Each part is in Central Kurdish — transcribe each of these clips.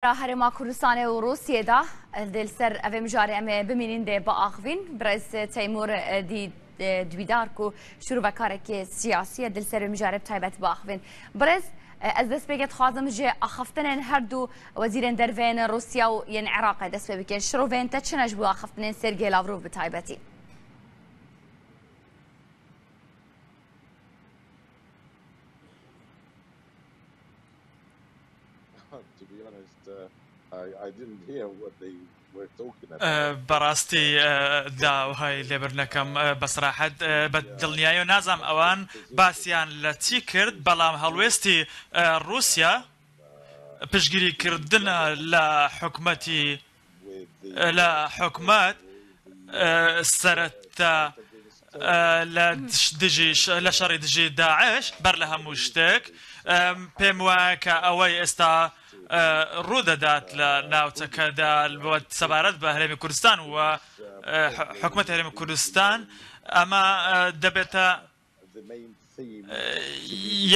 Herêma Kurdistanê û Rûsyê de dê li ser evê mijarê em ê bimînîn dê biaxivîn. Birêz Teymûr Dwîdar ku şirovekarekî siyasî ye dê li ser vê mijarê bi taybet biaxivîn. Birêz ez destpêkê dixwazim ji axaftinên her du wezîrên derve yên Rûsya û yên Iraqê dest pê bikin. Şiroveyên te çi ne ji bo axaftinên Sergey Lavrov bi taybetî? بەڕاستی داوای لێبردنەکەم بە سەراحەت بە دڵنیایەوە نازانم ئەوان باسیان لە چی کرد بەڵام هەڵوێستی ڕووسیا پشتگیری کردنە لە حکومەتی لە حکومەت سەرەتا لە دژی لە شەڕی دژی داعش بەر لە هەموو شتێک پێم وایە کە ئەوەی ئێستا ڕوودەدات لە ناوچەکەدا سەبارەت بە هەرێمی کوردستان و حکومەت هەرێمی کوردستان ئەمە دەبێتە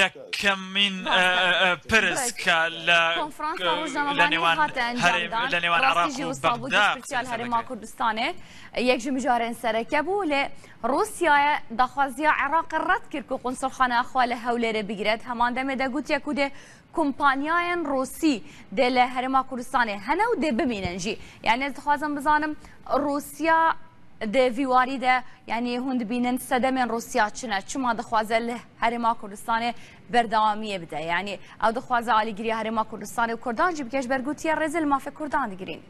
یەکەمین پرس کە لە کۆنفرانسا ڕۆژنامەوانی هاتە ئەنجامدان لە نێوان عێراق ڕاستی ژی و وسا بوو بەغدا گشت پرسیار قسەی لەسەر هەرێما دەکرێت. کوردستانێ یەک ژ مژارێن سەرەکە بوو لێ ڕووسیایە داخوازیا عێراق ڕەت کرد کو قونسڵخانە خوە لە هەولێرێ بگرێت هەمان دەمێ دە گوتیە کو دێ کومپانیایên ڕووسی دێ لە هەرێما کوردستانێ هەنە و دێ بمینن ژی یانی ez dixwazim bizanim ڕووسیا دێ vî warî de yanî hûn dibînin sedemên Rûsya çi ne? Çima dixwaze li Herêma Kurdistanê berdewamiyê bide? Yanî ew dixwaze alîgiriya Herêma Kurdistanê û Kurdan jî bike ji ber gotiye rêzê li mafê Kurdan digirîn.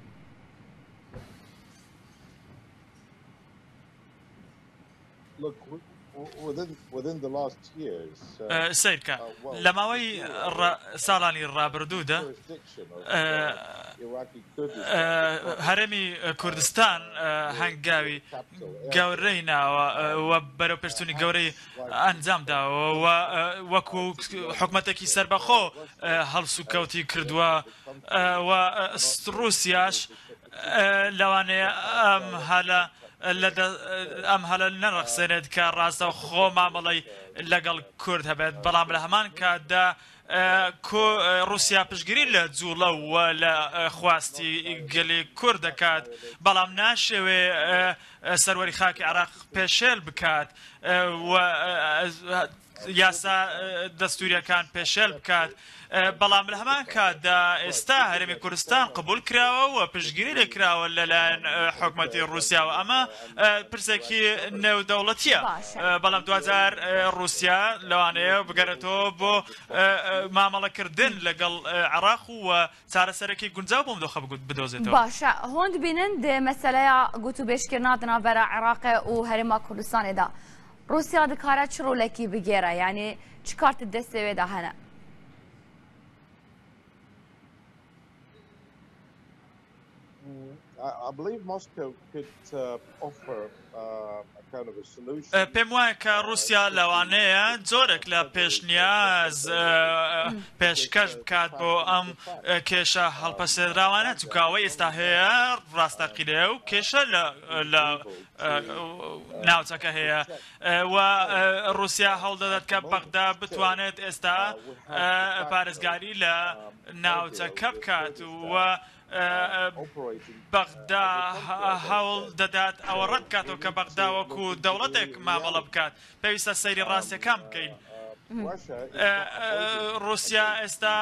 سەیرکە لە ماوەی ساڵانی ڕابردوودا هەرێمی کوردستان هەنگاوی گەورەی ناوە و بەرەو پێشچوونی گەورەی ئەنجام داوە و وەکو حکومەتێکی سەربەخۆ هەڵسوکەوتی کردووە و ڕووسیاش لەوانەیە ئەم هەلە ئەم هەلە نەڕەخسێنێت کە ڕاستەوخۆ مامەڵەی لەگەڵ کورد هەبێت، بەڵام لە هەمان کاتدا ڕووسیا پشتگیری لە جوڵە و لە خواستی گەلی کورد دەکات، بەڵام ناشێوێ سەروەری خاکی عێراق پێشێل بکات و یاسا دەستوریەکان پێشێل بکات، بەڵام لە هەمان کاتدا ئێستا هەرێمی کوردستان قبول کراوە و پشتگیری لێکراوە لەلایەن حکومەتی ڕووسیاوە، ئەمە پرسێکی نێودەوڵەتیە، بەڵام دواجار ڕووسیا لەوانەیە بگەرێتەوە بۆ مامەڵەکردن لەگەڵ عێراق و چارەسەرێکی گونجاو بۆ ئەم دۆخە بدۆزێتەوە. باشە هۆن دبینن دێ مەسەلەیا گوتوبێژکردنا di navbera Iraqê û Herêma Kurdistanê de Rûsya dikare çi rolekî bigêre yanî çi kar di destê wê de hene? پێم وایە کە ڕووسیا لەوانەیە جۆرێک لە پێشنیاز پێشکەش بکات بۆ ئەم کێشە هەڵپەسێردراوانە، چونکە ئەوەی ئێستا هەیە ڕاستەقینەیە و کێشە لە ناوچەکە هەیە و ڕووسیا هەوڵ دەدات کە بەغدا بتوانێت ئێستا پارێزگاری لە ناوچەکە بکات و بەغدا هەوڵ دەدات ئەوە ڕەت بکاتەوە کە بەغدا وەکو دەوڵەتێک مامەڵە بکات. پێویستە سەیری ڕاستیەکان بکەین. ڕووسیا ئێستا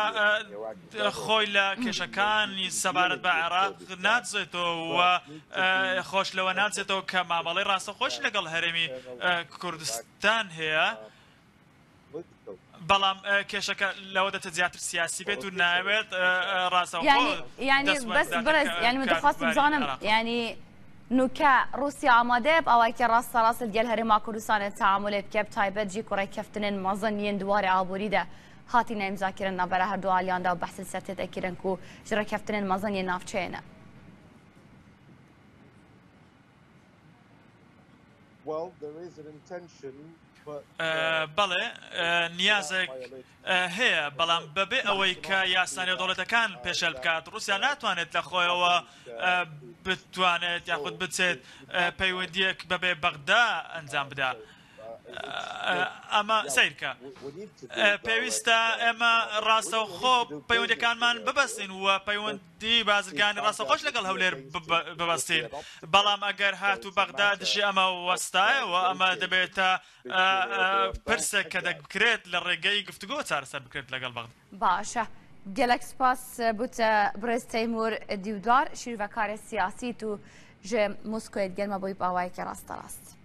خۆی لە کێشەکانی سەبارەت بە عێراق نادزێتەوە و خۆش لەوە نادزێتەوە کە مامەڵەی ڕاستەوخۆش لەگەڵ هەرێمی کوردستان هەیە. بەڵام کێشەکە لەوە دەچێت زیاتر سیاسی بێت و ناوێت ڕاستەوخۆ یعنی بەس بەڕێز یعنی من دەخواستم بزانم یعنی نوکە ڕووسیا ئامادەیە بە ئەوەی ڕاستە ڕاست گەل هەرێما کوردستانێ تەعامولێ بکە بە تایبەت جی کوڕێک کەفتنن مەزن yên di warê aborî de hatine îmzakirin navbera her du aliyan de û behs li ser tê kirin ku ji rêkeftinên mezin yên navçeyê ne. بەڵێ نیازێک هەیە، بەڵام بەبێ ئەوەی کە یاسا نێودەوڵەتەکان پێشێل بکات، ڕووسیا ناتوانێت لە خۆیەوە بتوانێت یاخود بچێت پەیوەندییەک بەبێ بەغدا ئەنجام بدا. ئەمە سەیرکە پێویستە ئێمە ڕاستەوخۆ پەیوەندەکانمان ببەستین و پەیوەندی بازرگانی ڕاستەخۆش لەگەڵ هەولێر ببەستین، بەڵام ئەگەر هاتوو بەغدا دژی ئەمە وەستایەوە ئەمە دەبێتە پرسێک کە دەکرێت لە ڕێگەی گفتوگۆ چارەسەر بکرێت لەگەڵ بەغدا. باشە گەلەک سپاس بوتە بڕێز تەیمور دیودار شیرڤەکارێ سیاسیت و ژ مۆسکۆیت گەرمە بۆی باوایەکی ڕاستەڕاست.